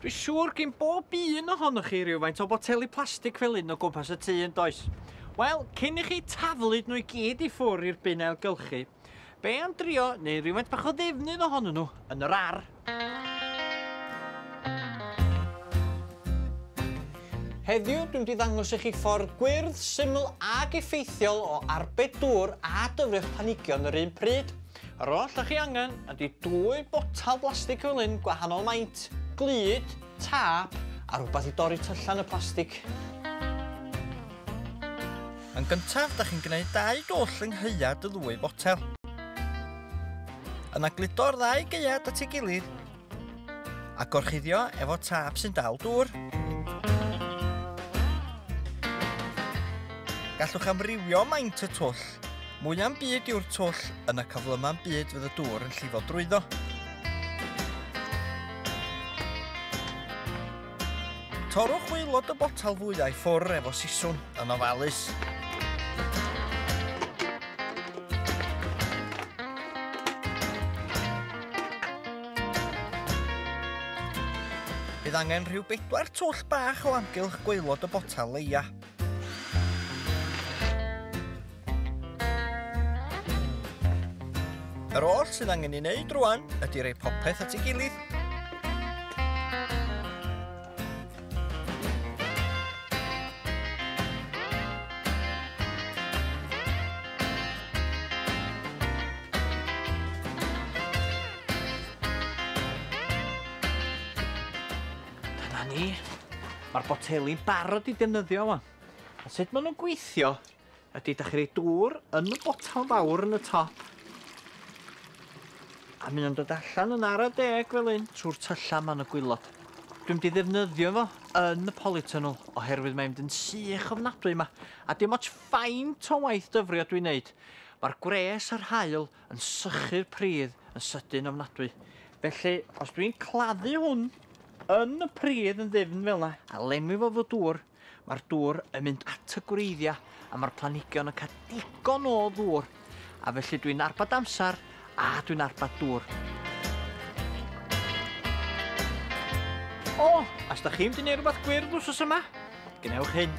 Dwi'n siŵr gin bob un ohonoch chi rhywfaint o boteli plastig fel un o gwmpas y tŷ yn does? Wel, cyn i chi taflud nhw i gyd i ffwr i'r bin ailgylchu, be am drio neu rhywfaint bach o ddefnydd ohonyn nhw yn yr ar? Heddiw dwi'n mynd i ddangos i chi ffordd gwyrdd, syml ag effeithiol o arbed dŵr a dyfrio'ch planhigion yr un pryd. Yr oll ydych chi angen ydy dwy botel blastig fel hyn, gwahanol maint, glud, tâp a rhywbeth i dorri tyllau yn y plastig. Yn gyntaf, da chi'n gwneud dau dwll yng nghaead y ddwy botel. Yna gludo'r ddau gaead at ei gilydd a gorchuddio efo tâp sy'n dal dŵr. Gallwch amrywio maint y twll. Mwya'n byd yw'r twll, yna cyflyma'n byd fydd y dŵr yn llifo drwyddo. Torrwch waelod y botel fwyau ffwr efo siswrn yn ofalus. Bydd angen rhyw bedwar twll bach o amgylch gwaelod y botel leia. Yr oll sydd angen ei wneud rwan ydy rhoi popeth at ei gilydd. Dyna ni. Mae'r boteli'n barod i defnyddio wan. A sut maen nhw'n gweithio ydy da chi roi dŵr yn y botel fawr yn y top. A mae o'n dod allan yn ara deg fel un trwy'r tyllau yma yn y gwaelod. Dwi'n mynd i ddefnyddio fo yn y polytunnel oherwydd mae'n mynd yn sych ofnadwy yma. A dim ots faint o waith dyfrio dwi'n neud. Mae'r gwres a'r haul yn sychu'r pridd yn sydyn ofnadwy. Felly, os dwi'n claddu hwn yn y pridd yn ddyfn fel yna a lenwi fo fo dŵr, mae'r dŵr yn mynd at y gwreiddiau a mae'r planhigion yn cael digon o ddŵr. A felly dwi'n arbad amser a dwi'n arbad dŵr. O, a os da chi'n mynd i wneud rhywbeth gwyrdd wsos yma, gwnewch hyn.